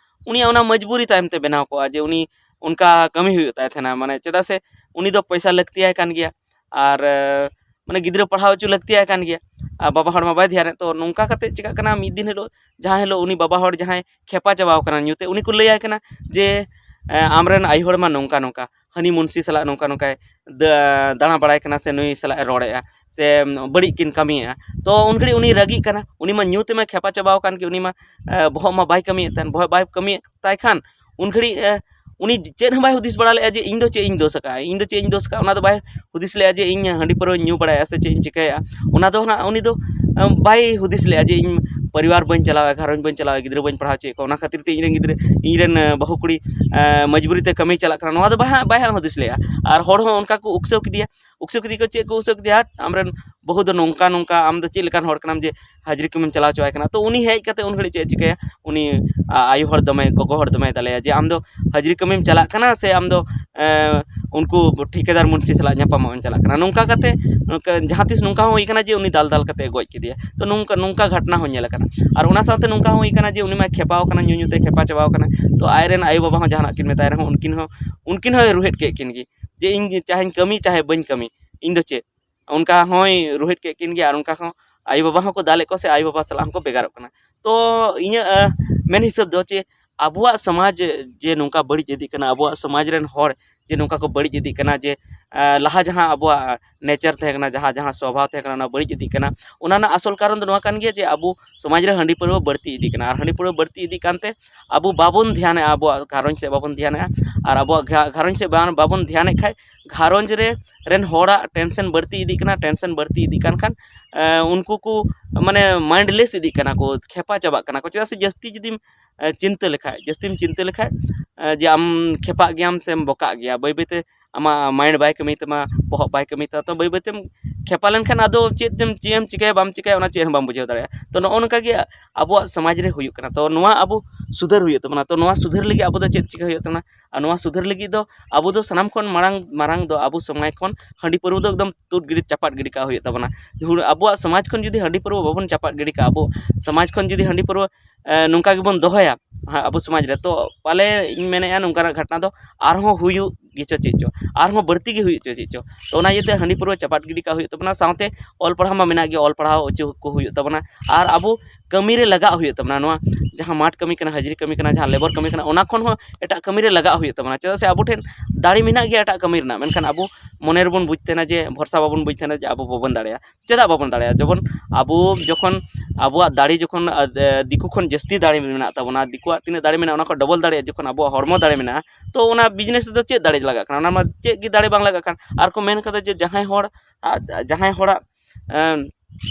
ᱩᱱᱤᱭᱟᱜ ᱚᱱᱟ ᱢᱚᱡᱽᱵᱩᱨᱤ ᱛᱟᱭᱚᱢ ᱛᱮ ᱵᱮᱱᱟᱣ ᱠᱚᱜᱼᱟ ᱡᱮ ᱩᱱᱤ ᱚᱱᱠᱟ ᱠᱟᱹᱢᱤ ᱦᱩᱭᱩᱜ ᱛᱟᱭ ᱛᱟᱦᱮᱱᱟ, ᱢᱟᱱᱮ ᱪᱮᱫᱟᱜ ᱥᱮ ᱩᱱᱤ ᱫᱚ ᱯᱚᱭᱥᱟ ᱞᱟᱹᱠᱛᱤᱭᱟᱭ ᱠᱟᱱ ᱜᱮᱭᱟ᱾ ᱟᱨ, ᱮ, ᱢᱟᱱᱮ ᱜᱤᱫᱽᱨᱟᱹ ᱯᱟᱲᱦᱟᱣ ᱦᱚᱪᱚ ᱞᱟᱹᱠᱛᱤᱭᱟᱭ ᱠᱟᱱ ᱜᱮᱭᱟ᱾ ᱟᱨ ᱵᱟᱵᱟ ᱦᱚᱲ ᱢᱟ ᱵᱟᱭ ᱫᱷᱮᱭᱟᱱᱮᱫ᱾ ᱛᱚ ᱱᱚᱝᱠᱟ ᱠᱟᱛᱮ ᱪᱤᱠᱟᱹᱜ ᱠᱟᱱᱟ, ᱢᱤᱫ ᱫᱤᱱ ᱦᱤᱞᱳᱜ, ᱡᱟᱦᱟᱸ ᱦᱤᱞᱳᱜ ᱩᱱᱤ ᱵᱟᱵᱟ ᱦᱚᱲ ᱡᱟᱦᱟᱸᱭ ᱠᱷᱮᱯᱟ ᱪᱟᱵᱟᱣ ᱠᱟᱱᱟ ᱧᱩ ᱛᱮ, ᱩᱱᱤ ᱠᱚ ᱞᱟᱹᱭᱟᱭ ᱠᱟᱱᱟ ᱡᱮ, ᱮ, ᱟᱢᱨᱮᱱ ᱟᱭᱳ ᱦᱚᱲ ᱢᱟ ᱱᱚᱝᱠᱟ ᱱᱚᱝᱠᱟ, ᱦᱟᱹᱱᱤ ᱢᱩᱱᱥᱤ ᱥᱟᱞᱟᱜ ᱱᱚᱝᱠᱟ ᱱᱚᱝᱠᱟᱭ ᱫᱟ-, ᱫᱟᱬᱟ ᱵᱟᱲᱟᱭ ᱠᱟᱱᱟ ᱥᱮ ᱱᱩᱭ ᱥᱟᱞᱟᱜ ᱮ ᱨᱚᱲᱮᱫᱼᱟ ᱥᱮ ᱵᱟᱹᱲᱤᱡ ᱠᱤᱱ ᱠᱟᱹᱢᱤᱭᱮᱫᱼᱟ᱾ ᱛᱚ ᱩᱱ ᱜᱷᱟᱹᱲᱤᱡ ᱩᱱᱤ ᱨᱟᱹᱜᱤᱜ ᱠᱟᱱᱟ, ᱩᱱᱤ ᱢᱟ ᱧᱩ ᱛᱮᱢᱟ ᱠᱷᱮᱯᱟ ᱪᱟᱵᱟᱣ ᱠᱟᱱ ᱜᱮ, ᱩᱱᱤ ᱢᱟ, ᱮ, ᱵᱚᱦᱚᱜ ᱢᱟ ᱵᱟᱭ ᱠᱟᱹᱢᱤᱭᱮᱫ ᱛᱟᱦᱮᱱ, ᱵᱚᱦᱚᱜ ᱵᱟᱭ ᱠᱟᱹᱢᱤᱭᱮᱫ ᱛᱟᱭ ᱠᱷᱟᱱ ᱩᱱ ᱜᱷᱟᱹᱲᱤᱡ, ᱮ, ᱩᱱᱤ ᱪᱮᱫ ᱦᱚᱸ ᱵᱟᱭ ᱦᱩᱫᱤᱥ ᱵᱟᱲᱟ ᱞᱮᱫᱼᱟ ᱡᱮ ᱤᱧ ᱫᱚ ᱪᱮᱫ ᱤᱧ ᱫᱳᱥ ᱟᱠᱟᱫᱼᱟ, ᱤᱧ ᱫᱚ ᱪᱮᱫ ᱤᱧ ᱫᱳᱥ ᱟᱠᱟᱫᱼᱟ, ᱚᱱᱟ ᱫᱚ ᱵᱟᱭ ᱦᱩᱫᱤᱥ ᱞᱮᱫᱼᱟ ᱡᱮ ᱤᱧ ᱦᱟᱺᱰᱤ ᱯᱟᱹᱨᱣᱟᱹᱧ ᱧᱩ ᱵᱟᱲᱟᱭᱟ ᱥᱮ ᱪᱮᱫ ᱤᱧ ᱪᱤᱠᱟᱹᱭᱟ᱾ ᱚᱱᱟ ᱫᱚ ᱦᱟᱸᱜ ᱩᱱᱤ ᱫᱚ, ᱮ, ᱵᱟᱭ ᱦᱩᱫᱤᱥ ᱞᱮᱫᱼᱟ ᱡᱮ ᱤᱧ ᱯᱚᱨᱤᱵᱟᱨ ᱵᱟᱹᱧ ᱪᱟᱞᱟᱣᱟ, ᱜᱷᱟᱨᱚᱸᱡᱽ ᱵᱟᱹᱧ ᱪᱟᱞᱟᱣᱟ, ᱜᱤᱫᱽᱨᱟᱹ ᱵᱟᱹᱧ ᱯᱟᱲᱦᱟᱣ ᱦᱚᱪᱚᱭᱮᱫ ᱠᱚᱣᱟ, ᱚᱱᱟ ᱠᱷᱟᱹᱛᱤᱨ ᱛᱮ ᱤᱧ ᱨᱮᱱ ᱜᱤᱫᱽᱨᱟᱹ, ᱤᱧ ᱨᱮᱱ, ᱮ, ᱵᱟᱹᱦᱩ ᱠᱩᱲᱤ, ᱮ, ᱢᱚᱡᱽᱵᱩᱨᱤ ᱛᱮ ᱠᱟᱹᱢᱤ ᱪᱟᱞᱟᱜ ᱠᱟᱱᱟ, ᱱᱚᱣᱟ ᱫᱚ ᱵᱟᱭ ᱦᱟᱸᱜ, ᱵᱟᱭ ᱦᱟᱸᱜ ᱦᱩᱫᱤᱥ ᱞᱮᱫᱼᱟ᱾ ᱟᱨ ᱦᱚᱲ ᱦᱚᱸ ᱚᱱᱠᱟ ᱠᱚ ᱩᱠᱥᱟᱹᱣ ᱠᱮᱫᱮᱭᱟ, ᱩᱠᱥᱟᱹᱣ ᱠᱮᱫᱮ ᱠᱚ ᱪᱮᱫ ᱠᱚ ᱩᱠᱥᱟᱹᱣ ᱠᱮᱫᱮᱭᱟ, ᱟᱢᱨᱮᱱ ᱵᱟᱹᱦᱩ ᱫᱚ ᱱᱚᱝᱠᱟ ᱱᱚᱝᱠᱟ, ᱟᱢ ᱫᱚ ᱪᱮᱫ ᱞᱮᱠᱟᱱ ᱦᱚᱲ ᱠᱟᱱᱟᱢ ᱡᱮ ᱦᱟᱡᱽᱨᱤ ᱠᱟᱹᱢᱤᱢ ᱪᱟᱞᱟᱣ ᱦᱚᱪᱚᱣᱟᱭ ᱠᱟᱱᱟ? ᱛᱚ ᱩᱱᱤ ᱦᱮᱡ ᱠᱟᱛᱮ ᱩᱱ ᱜᱷᱟᱹᱲᱤᱡ ᱪᱮᱫ ᱮ ᱪᱤᱠᱟᱹᱭᱟ? ᱩᱱᱤ, ᱟ-, ᱟᱭᱳ ᱦᱚᱲ ᱫᱚᱢᱮ, ᱜᱚᱜᱚ ᱦᱚᱲ ᱫᱚᱢᱮ ᱫᱟᱞᱮᱭᱟ ᱡᱮ ᱟᱢ ᱫᱚ ᱦᱟᱡᱽᱨᱤ ᱠᱟᱹᱢᱤᱢ ᱪᱟᱞᱟᱜ ᱠᱟᱱᱟ ᱥᱮ ᱟᱢ ᱫᱚ, ᱮᱸ, ᱩᱱᱠᱩ ᱴᱷᱤᱠᱟᱹᱫᱟᱨ ᱢᱩᱱᱥᱤ ᱥᱟᱞᱟᱜ ᱧᱟᱯᱟᱢᱚᱜ ᱮᱢ ᱪᱟᱞᱟᱜ ᱠᱟᱱᱟ᱾ ᱱᱚᱝᱠᱟ ᱠᱟᱛᱮ ᱱᱚᱝᱠᱟ ᱡᱟᱦᱟᱸ ᱛᱤᱥ ᱱᱚᱝᱠᱟ ᱦᱚᱸ ᱦᱩᱭ ᱠᱟᱱᱟ ᱡᱮ ᱩᱱᱤ ᱫᱟᱞ ᱫᱟᱞ ᱠᱟᱛᱮ ᱮ ᱜᱚᱡ ᱠᱮᱫᱮᱭᱟ᱾ ᱛᱚ ᱱᱚᱝᱠᱟ, ᱱᱚᱝᱠᱟ ᱜᱷᱚᱴᱚᱱᱟ ᱦᱚᱸ ᱧᱮᱞ ᱟᱠᱟᱱᱟ᱾ ᱟᱨ ᱚᱱᱟ ᱥᱟᱶᱛᱮ ᱱᱚᱝᱠᱟ ᱦᱚᱸ ᱦᱩᱭ ᱠᱟᱱᱟ ᱡᱮ ᱩᱱᱤ ᱢᱟ ᱠᱷᱮᱯᱟᱣ ᱠᱟᱱᱟ, ᱧᱩ ᱧᱩ ᱛᱮ ᱠᱷᱮᱯᱟ ᱪᱟᱵᱟᱣ ᱠᱟᱱᱟ᱾ ᱛᱚ ᱟᱡᱨᱮᱱ ᱟᱭᱳᱼᱵᱟᱵᱟ ᱦᱚᱸ ᱡᱟᱦᱟᱱᱟᱜ ᱠᱤᱱ ᱢᱮᱛᱟᱭ ᱨᱮᱦᱚᱸ ᱩᱱᱠᱤᱱ ᱦᱚᱸ, ᱩᱱᱠᱤᱱ ᱦᱚᱸᱭ ᱨᱩᱦᱮᱫ ᱠᱮᱫ ᱠᱤᱱ ᱜᱮ ᱡᱮ ᱤᱧ ᱪᱟᱦᱮᱧ ᱠᱟᱹᱢᱤ ᱪᱟᱦᱮ ᱵᱟᱹᱧ ᱠᱟᱹᱢᱤ, ᱤᱧ ᱫᱚ ᱪᱮᱫ? ᱚᱱᱠᱟ ᱦᱚᱸᱭ ᱨᱩᱦᱮᱫ ᱠᱮᱫ ᱠᱤᱱ ᱜᱮᱭᱟ᱾ ᱟᱨ ᱚᱱᱠᱟ ᱦᱚᱸ ᱟᱭᱳᱼᱵᱟᱵᱟ ᱦᱚᱸᱠᱚ ᱫᱟᱞᱮᱫ ᱠᱚᱣᱟ ᱥᱮ ᱟᱭᱳᱼᱵᱟᱵᱟ ᱥᱟᱞᱟᱜ ᱦᱚᱸᱠᱚ ᱵᱷᱮᱜᱟᱨᱚᱜ ᱠᱟᱱᱟ᱾ ᱛᱚ ᱤᱧᱟᱹᱜ, ᱟᱸ, ᱢᱮᱱ ᱦᱤᱥᱟᱹᱵ ᱫᱚ ᱪᱮ ᱟᱵᱚᱣᱟᱜ ᱥᱚᱢᱟᱡᱽ ᱡᱮ ᱱᱚᱝᱠᱟ ᱵᱟᱹᱲᱤᱡ ᱤᱫᱤᱜ ᱠᱟᱱᱟ, ᱟᱵᱚᱣᱟᱜ ᱥᱚᱢᱟᱡᱽ ᱨᱮᱱ ᱦᱚᱲ ᱡᱮ ᱱᱚᱝᱠᱟ ᱠᱚ ᱵᱟᱹᱲᱤᱡ ᱤᱫᱤᱜ ᱠᱟᱱᱟ, ᱡᱮ, ᱟᱸ, ᱞᱟᱦᱟ ᱡᱟᱦᱟᱸ ᱟᱵᱚᱣᱟᱜ nature ᱛᱟᱦᱮᱸ ᱠᱟᱱᱟ, ᱡᱟᱦᱟᱸ, ᱡᱟᱦᱟᱸ ᱥᱚᱵᱷᱟᱣ ᱛᱟᱦᱮᱸ ᱠᱟᱱᱟ, ᱚᱱᱟ ᱵᱟᱹᱲᱤᱡ ᱤᱫᱤᱜ ᱠᱟᱱᱟ, ᱚᱱᱟ ᱨᱮᱱᱟᱜ ᱟᱥᱚᱞ ᱠᱟᱨᱚᱱ ᱫᱚ ᱱᱚᱣᱟ ᱠᱟᱱ ᱜᱮᱭᱟ ᱡᱮ ᱟᱵᱚ ᱥᱚᱢᱟᱡᱽ ᱨᱮ ᱦᱟᱺᱰᱤ ᱯᱟᱹᱨᱣᱟᱹ ᱵᱟᱹᱲᱛᱤ ᱤᱫᱤᱜ ᱠᱟᱱᱟ᱾ ᱟᱨ ᱦᱟᱺᱰᱤ ᱯᱟᱹᱨᱣᱟᱹ ᱵᱟᱹᱲᱛᱤ ᱤᱫᱤᱜ ᱠᱟᱱᱛᱮ ᱟᱵᱚ ᱵᱟᱵᱚᱱ ᱫᱷᱮᱭᱟᱱᱮᱜᱼᱟ, ᱟᱵᱚᱣᱟᱜ ᱜᱷᱟᱨᱚᱸᱡᱽ ᱥᱮᱫ ᱵᱟᱵᱚᱱ ᱫᱷᱮᱭᱟᱱᱮᱜᱼᱟ᱾ ᱟᱨ ᱟᱵᱚᱣᱟᱜ ᱜᱷᱟ-, ᱜᱷᱟᱨᱚᱸᱡᱽ ᱥᱮᱫ ᱵᱟᱝ, ᱵᱟᱵᱚᱱ ᱫᱷᱮᱭᱟᱱᱮᱫ ᱠᱷᱟᱡ ᱜᱷᱟᱨᱚᱸᱡᱽ ᱨᱮ, ᱨᱮᱱ ᱦᱚᱲᱟᱜ tension ᱵᱟᱹᱲᱛᱤ ᱤᱫᱤᱜ ᱠᱟᱱᱟ᱾ Tension ᱵᱟᱹᱲᱛᱤ ᱤᱫᱤᱜ ᱠᱟᱱ ᱠᱷᱟᱱ, ᱮᱸ, ᱩᱱᱠᱩ ᱠᱚ ᱢᱟᱱᱮ mindless ᱤᱫᱤᱜ ᱠᱟᱱᱟ ᱠᱚ, ᱠᱷᱮᱯᱟ ᱪᱟᱵᱟᱜ ᱠᱟᱱᱟ ᱠᱚ᱾ ᱪᱮᱫᱟᱜ ᱥᱮ ᱡᱟᱹᱥᱛᱤ ᱡᱩᱫᱤᱢ, ᱮᱸ, ᱪᱤᱱᱛᱟᱹ ᱞᱮᱠᱷᱟᱡ, ᱡᱟᱹᱥᱛᱤᱢ ᱪᱤᱱᱛᱟᱹ ᱞᱮᱠᱷᱟᱡ, ᱮᱸ, ᱡᱮ ᱟᱢ ᱠᱷᱮᱯᱟᱜ ᱜᱮᱭᱟᱢ ᱥᱮᱢ ᱵᱚᱠᱟᱜ ᱜᱮᱭᱟ, ᱵᱟᱹᱭ ᱵᱟᱹᱭᱛᱮ ᱟᱢᱟᱜ mind ᱵᱟᱭ ᱠᱟᱹᱢᱤ ᱛᱟᱢᱟ, ᱵᱚᱦᱚᱜ ᱵᱟᱭ ᱠᱟᱹᱢᱤ ᱛᱟᱢᱟ᱾ ᱛᱚ ᱵᱟᱹᱭ ᱵᱟᱹᱭᱛᱮᱢ ᱠᱷᱮᱯᱟ ᱞᱮᱱᱠᱷᱟᱱ ᱟᱫᱚ ᱪᱮᱫ ᱮᱢ, ᱪᱮᱫ ᱮᱢ ᱪᱤᱠᱟᱹᱭᱟ ᱵᱟᱢ ᱪᱤᱠᱟᱹᱭᱟ ᱚᱱᱟ ᱪᱮᱫ ᱦᱚᱸ ᱵᱟᱢ ᱵᱩᱡᱷᱟᱹᱣ ᱫᱟᱲᱮᱭᱟᱜᱼᱟ᱾ ᱛᱚ ᱱᱚᱜᱼᱚ ᱱᱚᱝᱠᱟ ᱜᱮ ᱟᱵᱚᱣᱟᱜ ᱥᱚᱢᱟᱡᱽ ᱨᱮ ᱦᱩᱭᱩᱜ ᱠᱟᱱᱟ᱾ ᱛᱚ ᱱᱚᱣᱟ ᱟᱵᱚ ᱥᱩᱫᱷᱟᱹᱨ ᱦᱩᱭᱩᱜ ᱛᱟᱵᱚᱱᱟ᱾ ᱛᱚ ᱱᱚᱣᱟ ᱥᱩᱫᱷᱟᱹᱨ ᱞᱟᱹᱜᱤᱫ ᱟᱵᱚ ᱫᱚ ᱪᱮᱫ ᱪᱤᱠᱟᱹ ᱦᱩᱭᱩᱜ ᱛᱟᱵᱚᱱᱟ? ᱟᱨ ᱱᱚᱣᱟ ᱥᱩᱫᱷᱟᱹᱨ ᱞᱟᱹᱜᱤᱫ ᱫᱚ ᱟᱵᱚ ᱫᱚ ᱥᱟᱱᱟᱢ ᱠᱷᱚᱱ ᱢᱟᱲᱟᱝ, ᱢᱟᱨᱟᱝ ᱫᱚ ᱟᱵᱚ ᱥᱚᱢᱟᱡᱽ ᱠᱷᱚᱱ ᱦᱟᱺᱰᱤ ᱯᱟᱹᱨᱣᱟᱹ ᱫᱚ ᱮᱠᱫᱚᱢ ᱛᱩᱫ ᱜᱤᱰᱤ, ᱪᱟᱯᱟᱫ ᱜᱤᱰᱤ ᱠᱟᱜ ᱦᱩᱭᱩᱜ ᱛᱟᱵᱚᱱᱟ᱾ ᱡᱮᱦᱩ-, ᱟᱵᱚᱣᱟᱜ ᱥᱚᱢᱟᱡᱽ ᱠᱷᱚᱱ ᱡᱩᱫᱤ ᱦᱟᱺᱰᱤ ᱯᱟᱹᱨᱣᱟᱹ ᱵᱟᱵᱚᱱ ᱪᱟᱯᱟᱫ ᱜᱤᱰᱤ ᱠᱟᱜᱼᱟ, ᱟᱵᱚ ᱥᱚᱢᱟᱡᱽ ᱠᱷᱚᱱ ᱡᱩᱫᱤ ᱦᱟᱺᱰᱤ ᱯᱟᱹᱨᱣᱟᱹ, ᱮ, ᱱᱚᱝᱠᱟ ᱜᱮᱵᱚᱱ ᱫᱚᱦᱚᱭᱟ ᱦᱟᱸᱜ ᱟᱵᱚ ᱥᱚᱢᱟᱡᱽ ᱨᱮ, ᱛᱚ ᱯᱟᱞᱮ ᱤᱧ ᱢᱮᱱᱮᱫᱼᱟ ᱱᱚᱝᱠᱟᱱᱟᱜ ᱜᱷᱚᱴᱚᱱᱟ ᱫᱚ ᱟᱨᱦᱚᱸ ᱦᱩᱭᱩᱜ ᱜᱮᱪᱚ ᱪᱮᱫ ᱪᱚ, ᱟᱨᱦᱚᱸ ᱵᱟᱹᱲᱛᱤ ᱜᱮ ᱦᱩᱭᱩᱜ ᱪᱚ ᱪᱮᱫ ᱪᱚ᱾ ᱛᱚ ᱚᱱᱟ ᱤᱭᱟᱹᱛᱮ ᱦᱟᱺᱰᱤ ᱯᱟᱹᱨᱣᱟᱹ ᱪᱟᱯᱟᱫ ᱜᱤᱰᱤ ᱠᱟᱜ ᱦᱩᱭᱩᱜ ᱛᱟᱵᱚᱱᱟ᱾ ᱥᱟᱶᱛᱮ ᱚᱞ ᱯᱟᱲᱦᱟᱣ ᱢᱟ ᱢᱮᱱᱟᱜ ᱜᱮ, ᱚᱞ ᱯᱟᱲᱦᱟᱣ ᱦᱚᱪᱚ ᱠᱚ ᱦᱩᱭᱩᱜ ᱛᱟᱵᱚᱱᱟ᱾ ᱟᱨ ᱟᱵᱚ ᱠᱟᱹᱢᱤ ᱨᱮ ᱞᱟᱜᱟᱜ ᱦᱩᱭᱩᱜ ᱛᱟᱵᱚᱱᱟ᱾ ᱱᱚᱣᱟ ᱡᱟᱦᱟᱸ ᱢᱟᱴᱷ ᱠᱟᱹᱢᱤ ᱠᱟᱱᱟ, ᱦᱟᱡᱽᱨᱤ ᱠᱟᱹᱢᱤ ᱠᱟᱱᱟ, ᱡᱟᱦᱟᱸ labour ᱠᱟᱹᱢᱤ ᱠᱟᱱᱟ, ᱚᱱᱟ ᱠᱷᱚᱱ ᱦᱚᱸ ᱮᱴᱟᱜ ᱠᱟᱹᱢᱤ ᱨᱮ ᱞᱟᱜᱟᱜ ᱦᱩᱭᱩᱜ ᱛᱟᱵᱚᱱᱟ᱾ ᱪᱮᱫᱟᱜ ᱥᱮ ᱟᱵᱚ ᱴᱷᱮᱱ ᱫᱟᱲᱮ ᱢᱮᱱᱟᱜ ᱜᱮᱭᱟ ᱮᱴᱟᱜ ᱠᱟᱹᱢᱤ ᱨᱮᱱᱟᱜ, ᱢᱮᱱᱠᱷᱟᱱ ᱟᱵᱚ ᱢᱚᱱᱮ ᱨᱮᱵᱚᱱ ᱵᱩᱡᱽ ᱛᱟᱦᱮᱱᱟ ᱡᱮ ᱵᱷᱚᱨᱥᱟ ᱵᱟᱵᱚᱱ ᱵᱩᱡᱽ ᱛᱟᱦᱮᱱᱟ ᱡᱮ ᱟᱵᱚ ᱵᱟᱵᱚᱱ ᱫᱟᱲᱮᱭᱟᱜᱼᱟ᱾ ᱪᱮᱫᱟᱜ ᱵᱟᱵᱚᱱ ᱫᱟᱲᱮᱭᱟᱜᱼᱟ? ᱡᱮᱢᱚᱱ ᱟᱵᱚ ᱡᱚᱠᱷᱚᱱ ᱟᱵᱚᱣᱟᱜ ᱫᱟᱲᱮ ᱡᱚᱠᱷᱚᱱ, ᱟ, ᱮ, ᱫᱤᱠᱩ ᱠᱷᱚᱱ ᱡᱟᱹᱥᱛᱤ ᱫᱟᱲᱮ ᱢᱮᱱᱟᱜ ᱛᱟᱵᱚᱱᱟ, ᱫᱤᱠᱩᱣᱟᱜ ᱛᱤᱱᱟᱹᱜ ᱫᱟᱲᱮ ᱢᱮᱱᱟᱜᱼᱟ ᱚᱱᱟ ᱠᱷᱚᱱ double ᱫᱟᱲᱮ ᱡᱚᱠᱷᱚᱱ ᱟᱵᱚᱣᱟᱜ ᱦᱚᱲᱢᱚ ᱫᱟᱲᱮ ᱢᱮᱱᱟᱜᱼᱟ, ᱛᱚ ᱚᱱᱟ business ᱨᱮᱫᱚ ᱪᱮᱫ ᱫᱟᱲᱮ ᱞᱟᱜᱟᱜ ᱠᱟᱱᱟ? ᱚᱱᱟ ᱢᱟ ᱪᱮᱫ ᱜᱮ ᱫᱟᱲᱮ ᱵᱟᱝ ᱞᱟᱜᱟᱜ ᱠᱟᱱ᱾ ᱟᱨ ᱠᱚ ᱢᱮᱱ ᱠᱟᱫᱟ ᱡᱮ ᱡᱟᱦᱟᱸᱭ ᱦᱚᱲ, ᱟ, ᱡᱟᱦᱟᱸᱭ ᱦᱚᱲᱟᱜ, ᱮᱢ,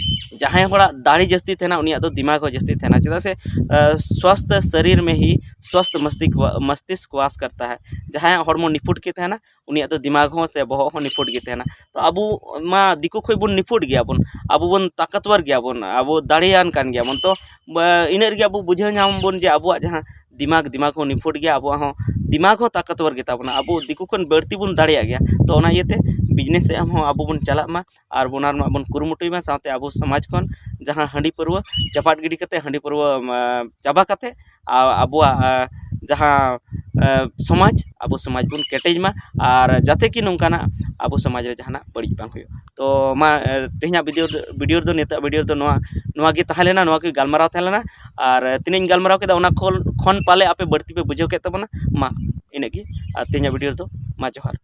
ᱡᱟᱦᱟᱸᱭ ᱦᱚᱲᱟᱜ ᱫᱟᱲᱮ ᱡᱟᱹᱥᱛᱤ ᱛᱟᱦᱮᱱᱟ ᱩᱱᱤᱭᱟᱜ ᱫᱚ ᱫᱤᱢᱟᱜᱽ ᱦᱚᱸ ᱡᱟᱹᱥᱛᱤ ᱛᱟᱦᱮᱱᱟ᱾ ᱪᱮᱫᱟᱜ ᱥᱮ, ᱟ, ᱥᱣᱟᱥᱛᱷ ᱥᱟᱨᱤᱨ ᱢᱮ ᱦᱤ ᱥᱣᱟᱥᱛᱷ ᱢᱚᱥᱛᱤᱥᱠ, ᱢᱚᱥᱛᱤᱥᱠ ᱵᱟᱥ ᱠᱟᱨᱛᱟ ᱦᱟᱭ᱾ ᱡᱟᱦᱟᱸᱭᱟᱜ ᱦᱚᱲᱢᱚ ᱱᱤᱯᱷᱩᱴ ᱜᱮ ᱛᱟᱦᱮᱱᱟ ᱩᱱᱤᱭᱟᱜ ᱫᱚ ᱫᱤᱢᱟᱜᱽ ᱦᱚᱸ ᱥᱮ ᱵᱚᱦᱚᱜ ᱦᱚᱸ ᱱᱤᱯᱷᱩᱴ ᱜᱮ ᱛᱟᱦᱮᱱᱟ᱾ ᱛᱚ ᱟᱵᱚ ᱢᱟ ᱫᱤᱠᱩ ᱠᱷᱚᱡ ᱵᱚᱱ ᱱᱤᱯᱷᱩᱴ ᱜᱮᱭᱟᱵᱚᱱ, ᱟᱵᱚ ᱵᱚᱱ ᱛᱟᱠᱚᱛᱣᱚᱨ ᱜᱮᱭᱟᱵᱚᱱ, ᱟᱵᱚ ᱫᱟᱲᱮᱭᱟᱱ ᱠᱟᱱ ᱜᱮᱭᱟᱵᱚᱱ᱾ ᱛᱚ ᱵᱟ-, ᱤᱱᱟᱹᱜ ᱨᱮᱜᱮ ᱟᱵᱚ ᱵᱩᱡᱷᱟᱹᱣ ᱧᱟᱢ ᱵᱚᱱ ᱡᱮ ᱟᱵᱚᱣᱟᱜ ᱡᱟᱦᱟᱸ ᱫᱤᱢᱟᱜᱽ, ᱫᱤᱢᱟᱜᱽ ᱦᱚᱸ ᱱᱤᱯᱷᱩᱴ ᱜᱮᱭᱟ, ᱟᱵᱚᱣᱟᱜ ᱦᱚᱸ ᱫᱤᱢᱟᱜᱽ ᱦᱚᱸ ᱛᱟᱠᱚᱛᱣᱚᱨ ᱜᱮᱛᱟ ᱵᱚᱱᱟ, ᱟᱵᱚ ᱫᱤᱠᱩ ᱠᱷᱚᱱ ᱵᱟᱹᱲᱛᱤ ᱵᱚᱱ ᱫᱟᱲᱮᱭᱟᱜ ᱜᱮᱭᱟ᱾ ᱛᱚ ᱚᱱᱟ ᱤᱭᱟᱹᱛᱮ ᱵᱤᱡᱽᱱᱮᱥ ᱥᱮᱫ ᱦᱚᱸ ᱟᱵᱚ ᱵᱚᱱ ᱪᱟᱞᱟᱜ ᱢᱟ ᱟᱨ ᱚᱱᱟ ᱨᱮᱱᱟᱜ ᱵᱚᱱ ᱠᱩᱨᱩᱢᱩᱴᱩᱭ ᱢᱟ, ᱥᱟᱶᱛᱮ ᱟᱵᱚ ᱥᱚᱢᱟᱡᱽ ᱠᱷᱚᱱ ᱡᱟᱦᱟᱸ ᱦᱟᱺᱰᱤ ᱯᱟᱹᱨᱣᱟᱹ ᱪᱟᱯᱟᱫ ᱜᱤᱰᱤ ᱠᱟᱛᱮ, ᱦᱟᱺᱰᱤ ᱯᱟᱹᱨᱣᱟᱹ ᱪᱟᱵᱟ ᱠᱟᱛᱮ ᱟᱵᱚᱣᱟᱜ ᱡᱟᱦᱟᱸ ᱥᱚᱢᱟᱡᱽ, ᱟᱵᱚ ᱥᱚᱢᱟᱡᱽ ᱵᱚᱱ ᱠᱮᱴᱮᱡ ᱢᱟ᱾ ᱟᱨ ᱡᱟᱛᱮ ᱠᱤ ᱱᱚᱝᱠᱟᱱᱟᱜ ᱟᱵᱚ ᱥᱚᱢᱟᱡᱽ ᱨᱮ ᱡᱟᱦᱟᱱᱟᱜ ᱵᱟᱹᱲᱤᱡ ᱵᱟᱝ ᱦᱩᱭᱩᱜ᱾ ᱛᱚ ᱢᱟ, ᱛᱮᱦᱮᱧᱟᱜ ᱵᱷᱤᱰᱤᱭᱳ ᱨᱮᱫᱚ, ᱱᱤᱛᱚᱜ ᱵᱷᱤᱰᱤᱭᱳ ᱨᱮᱫᱚ ᱱᱚᱣᱟ ᱱᱚᱣᱟ ᱜᱮ ᱛᱟᱦᱮᱸ ᱞᱮᱱᱟ, ᱱᱚᱣᱟ ᱜᱮ ᱜᱟᱞᱢᱟᱨᱟᱣ ᱛᱟᱦᱮᱸ ᱞᱮᱱᱟ᱾ ᱟᱨ ᱛᱤᱱᱟᱹᱜ ᱤᱧ ᱜᱟᱞᱢᱟᱨᱟᱣ ᱠᱮᱫᱟ, ᱚᱱᱟ ᱠᱷᱚᱱ ᱠᱷᱚᱱ ᱯᱟᱞᱮ ᱟᱯᱮ ᱵᱟᱹᱲᱛᱤ ᱯᱮ ᱵᱩᱡᱷᱟᱹᱣ ᱠᱮᱫ ᱛᱟᱵᱚᱱᱟ᱾ ᱢᱟ ᱤᱱᱟᱹᱜ ᱜᱮ, ᱟᱨ ᱛᱮᱦᱮᱧᱟᱜ ᱵᱷᱤᱰᱤᱭᱳ ᱨᱮᱫᱚ ᱢᱟ ᱡᱚᱦᱟᱨ᱾